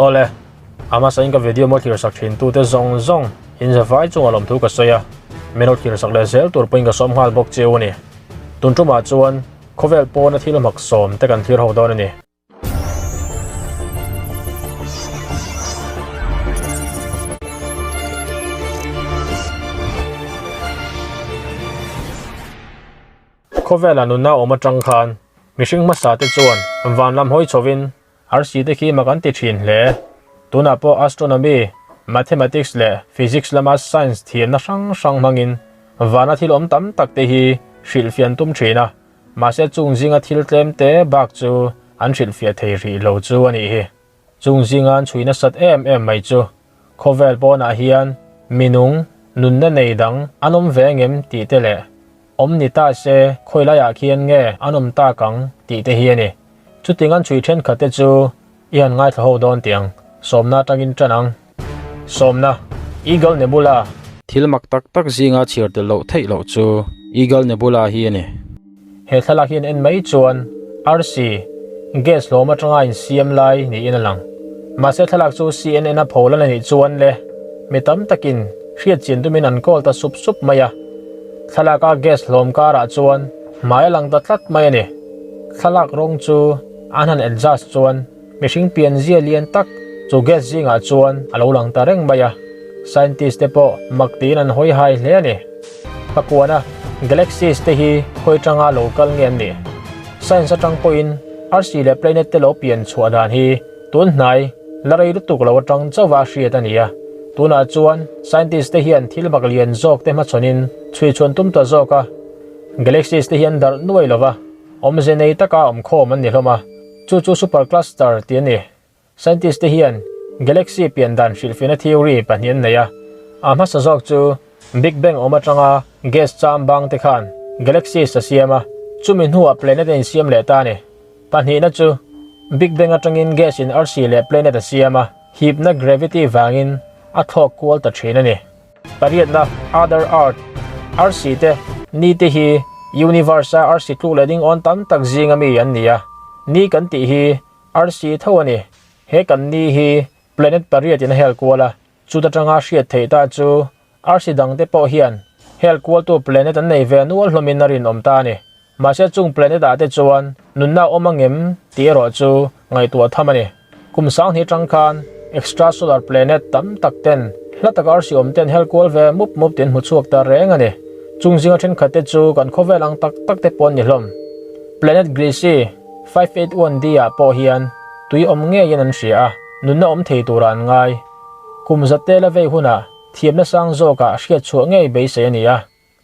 Awle, a hmasain ka video maw thlir sak thin tute zawng zawng in zavai chungah lawmthu ka sawi a, min lo thlir sak leh zel tur pawhin ka sawm nghal bawk cheu a ni. Tun tumah chuan khawvel pawna thil mak sawm te kan thlir ho dawn a ni. Khawvela nunna awm atang khan mihring hmasa te chuan van lam hawi chhovin arsi te khi mak an ti thin hle. Tunah pawh astronomy, mathematics leh physics lama science thiamna hrang hrang hmangin vana thil awm tam tak te hi hrilhfian tum thin a. Mahse chung zinga thil tlem te bak chu an hrilhfiah thei rih lo chu a nih hi. Chung zinga an chhui nasat em em mai chu khawvel pawnah hian minung nunna nei dang an awm ve ngem tih te leh awm ni ta se khawi laiah khian nge an awm tak ang tih te hi a ni. Chuting an chhui thenkhat te chu I han ngaithla ho dawn tih ang. Sawmna atangin tan ang. Sawmna, Eagle Nebula. Thil mak tak tak zinga chhiar tel loh theih loh chu Eagle Nebula hi a ni. He thlalak hi an en mai chuan arsi, gas hlawm atanga insiam lai niin a lang. Mahse thlalak chu CNN a pholan a nih chuan le mi tam takin hriat chian tumin an call ta sup sup mai a. Thlalaka gas hlawm karah chuan hmai a lang ta tlat mai a ni. Thlalak rawng chu An han adjust chuan mihring pianzia lian tak chu gas zingah chuan a lo lang ta reng mai a, scientist te pawh mak tiin an hawi hai hle a ni. Pakuana galaxies te hi khawi tanga lo kal nge an nih? Science atang pawhin arsi leh planet te lo pian chhuah dan hi tun hnai la rei lutuk lo atang chauha hriat a ni a, tunah chuan scientist te hian thil mak lian zawk te hmachhawnin chhui chhuan tum ta zawk a, galaxies te hi an darh nuai lova. Awmze nei taka awm khawm an ni hlawm a, chu chu super cluster tih a ni. Scientist te hian galaxy pian dan hrilhfiahna theory pahnih an nei a, a hmasa zawk chu Big Bang awm atanga gas cham bang te khan galaxies a siam a, chumi hnuah planet a insiam leh ta a ni. Pahnihna chu Big Bang atangin gas in arsi leh planet a siam a, hipna gravity vangin a thlawk kual ta thin a ni. Pariatna, Other Earth, Arsi te, Ni te hi Universe a arsi tluk leh ding awn tam tak zinga mi an ni a. Ni kan tih hi arsi tho a ni. He kan ni hi planet pariat in a hel kual a, chuta tanga hriat theih ta chu arsi dang te pawh hian hel kualtu planet an nei ve nual hlawmin a rinawm ta a ni. Mahse chung planet ah te chuan nunna awm angem tih erawh chu ngaihtuah tham a ni. Kum sanghnih atang khan extrasolar planet tam tak ten hla taka arsi awm ten hel kual ve mup mup tin hmu chhuak ta reng a ni. Chung zinga thenkhat te chu kan khawvel ang tak tak te pawh an ni hlawm. Planet Gliese 581d ah pawh hian tui awm ngeiin an hria a, nunna awm thei turah an ngai. Kum zat te la vei hunah thiamna sang zawkah hriat chhuah ngei beisei a ni a.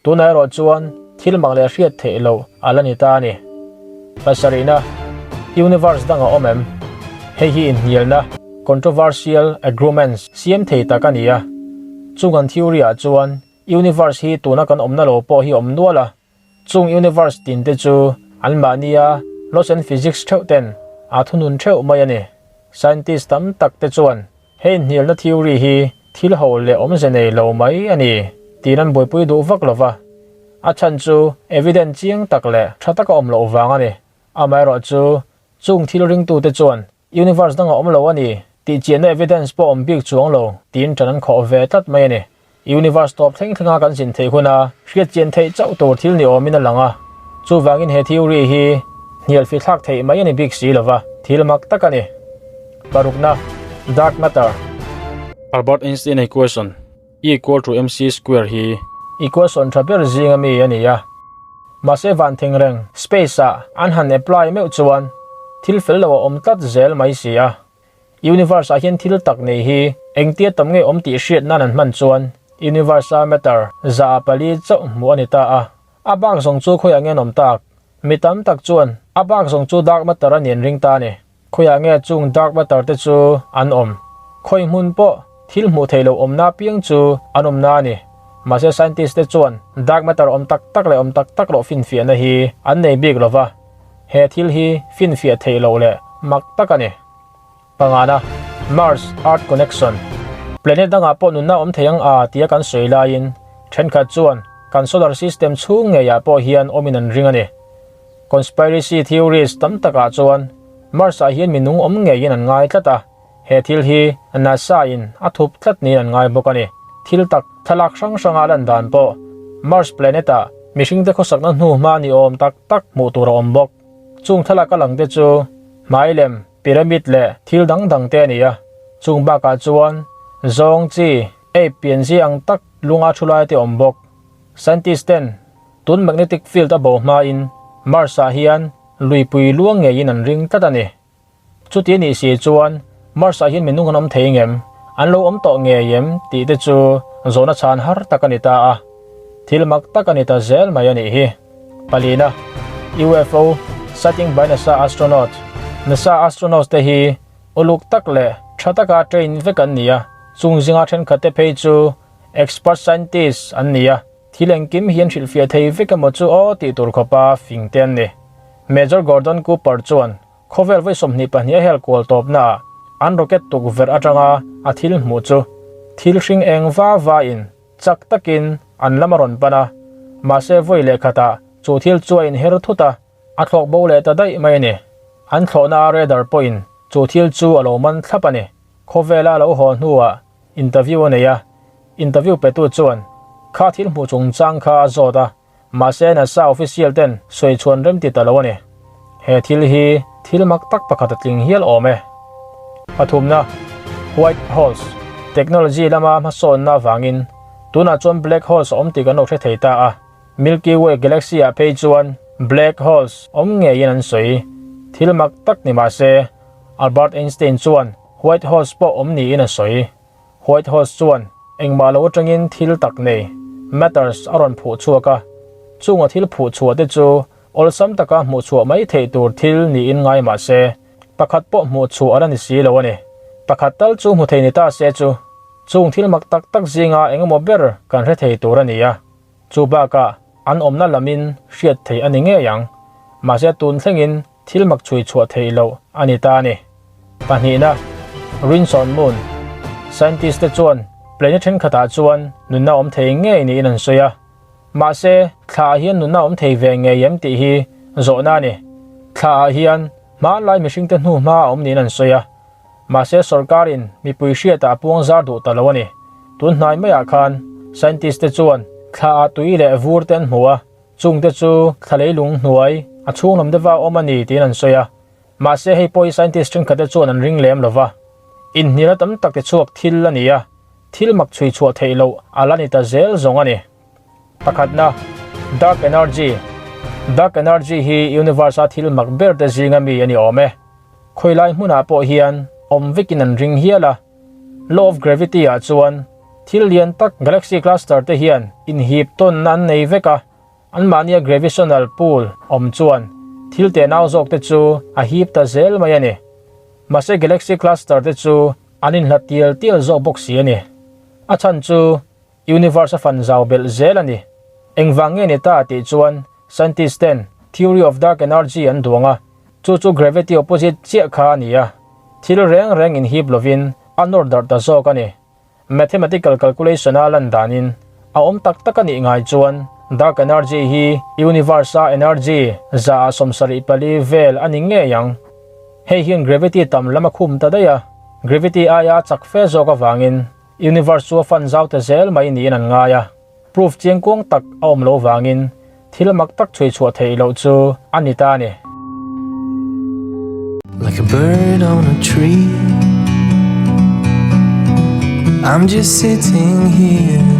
Tunah erawh chuan thil mak leh hriat theih loh a la ni ta a ni. Pasarihna, Universe dang a awm em? Hei hi inhnialna, controversial agreements, siam thei tak a ni a. Chung an theory ah chuan universe hi tuna kan awmna lo pawh hi awm nual a. Chung universe tin te chu anmahnia laws and physics theuh ten a thunun theuh mai a ni. Scientist tam tak te chuan Hei hnialna theory hi thil ho leh awmze nei lo mai a ni tiin an buaipui duh vak lo va. A chhan chu evidence chiang tak leh tha taka awm loh vang a ni. Amaherawh chu chung thil ringtute chuan universe danga awm lo a ni tih chianna evidence pawh awm bik chuang lo tiin ṭan an khawh ve tlat mai a ni. Universe tawp thleng thlenga kan zin theih huna hriat chian theih chauh tur thil ni awmin a lang a, chuvangin he theory hi hnial fithlak theih mai a ni bik si lova, thil mak tak a ni. Parukna, Dark Matter. Albert Einstein equation, E equal to mc square hi. Equation tha ber zinga mi a ni a, mahse van thengreng, space, ah an han apply meuh chuan thil fel lo a awm tlat zel mai si a. Universe ah hian thil tak nei hi engtia tam nge awm tih hriat nan an hman chuan Universe a matter 4% chauh hmuh a ni ta a. A bak zawng chu khawiah nge an awm tak? Mi tam tak chuan a bak zawng chu dark matter a ni an ring ta a ni. Khawiah nge chung dark matter te chu an awm? Khawi hmun pawh thil hmuh theih loh awmna apiang chu an awmna a ni. Mahse scientist te chuan dark matter awm tak tak leh awm tak tak loh finfiahna hi an nei bik lova. He thil hi finfiah theih loh leh mak tak a ni. Pangana, Mars Earth Connection, Planet dangah pawh nunna awm thei ang a tia kan sawi laiin thenkhat chuan kan solar system chhung ngeiah pawh hian awmin an ring a ni. Conspiracy theories tam takah chuan Mars-ah hian minung awm ngeiin an ngai tlat a. He thil hi NASA in a thup tlat niin an ngai bawk a ni. Thil tak thlalak hrang hranga lan dan pawh Mars planet ah mihringte khawsakna hnu hma ni awm tak tak hmuh tur a awm bawk. Chung thlalak a lang te chu hmai lem, pyramid leh thil dang dang te a ni a. Chung bakah chuan zawng chi, ape pianzi ang tak lunga thu lai te awm bawk. Scientist ten tun magnetic field a bo hmain Mars ah hian luipui luang ngeiin an ring tlat a ni. Chuti a nih si chuan Mars ah hian minung an awm thei ngem? An lo awm tawh ngei em? tih te chu zawhna chhan har tak a ni ta a. Thil mak tak a ni ta zel mai a nih hi. Palina, UFO sighting by NASA astronaut NASA astronauts te hi uluk tak leh tha taka train vek an ni a, chung zinga thenkhat te phei chu expert scientist an ni a. Thil engkim hi an hrilhfiah thei vek emaw chu aw tih tur khawpa fing te an ni. Major Gordon Cooper chuan khawvel vawi 22 a hel kual tawpnaah an rocket tukverh atanga a thil hmuh chu thil hring eng va va in chak takin an lam a rawn pan a, mahse vawi leh khatah chu thil chu a inher thut a, a thlawk bo leh ta daih mai a ni. An thlawhna a radar pawhin chu thil chu a lo man thlap a ni. Khawvela a lo haw hnuah interview a nei a, interview petu chuan kha thil hmuh chungchang kha a zawt a, mahse NASA official ten sawi chhuan rem ti ta lo a ni. He thil hi thil mak tak pakhat a tling hial awm e. Pathumna, White holes, Technology lama hmasawnna avangin tunah chuan black holes a awm tih kan lo hre thei ta a, Milky Way galaxy ah phei chuan black holes awm ngeiin an sawi. Thil mak tak ni mahse Albert Einstein chuan White holes pawh awm niin a sawi. White holes chuan engmah lo atangin thil tak nei, matters, a rawn phuh chhuak a. Chunga thil phuh chhuah te chu awlsam taka hmuh chhuah mai theih tur thil niin ngai mah se, pakhat pawh hmuh chhuah a la ni si lo a ni. Pakhat tal chu hmu thei ni ta se chu, chung thil mak tak tak zinga engemaw ber kan hre thei tur a ni a. Chu bakah an awmna lamin hriat theih a ni ngei ang. Mahse tun thlengin Thil mak chhui chhuah theih loh a ni ta a ni. Pahnihna, Rinson Moon, Scientist te chuan planet thenkhatah chuan nunna awm thei ngei niin an sawi a. Mahse, thlaah hian nunna awm thei ve ngei em tih hi zawhna a ni. Thlaah hian hmanlai mihringte hnu hma a awm niin an sawi a. Mahse, sawrkarin mipui hriatah a puang zar duh ta lo a ni. Tun hnai maiah khan scientist te chuan thlaah tui leh vur te an hmu a. Chungte chu thla leilung hnuai a chhung lam deuha awm a ni tiin an sawi a, mahse hei pawh hi scientist thenkhatte chuan an ring lem lova. Inhnialna tam tak ti chhuak thil a ni a, thil mak chhui chhuah theih loh a la ni ta zel zawng a ni. Pakhatna, Dark Energy Dark Energy hi universe a thil mak ber te zinga mi a ni awm e. Khawilai hmunah pawh hian awm vekin an ring hial a. Law of Gravity ah chuan thil lian tak galaxy cluster te hian inhip tawnna an nei vek a, anmahnia gravitional pull awm chuan thil tenau zawk te chu a hip ta zel mai a ni. Mahse galaxy cluster te chu an inhlat tial tial zawk bawk si a ni. A chhan chu Universe a fan zau belh zel a ni. Engvang nge ni ta tih chuan scientist ten theory of dark energy an duang a, chu chu gravity opposite chiah kha a ni a. Thil reng reng inhip lovin a nawr darh ta zawk a ni. Mathematical calculation a lan danin a awm tak tak a nih ngai chuan dark energy hi universe a energy za ah 74 vel a ni ngei ang. Hei hian gravity tam lam a khum ta daih a, gravity aia a chak fe zawk avangin Universe chu a fan zau ta zel mai niin an ngai a, proof chiangkuang tak a awm lo vangin thil mak tak chhui chhuah theih loh chu a ni ta a ni. Like a bird on a tree I'm just sitting here.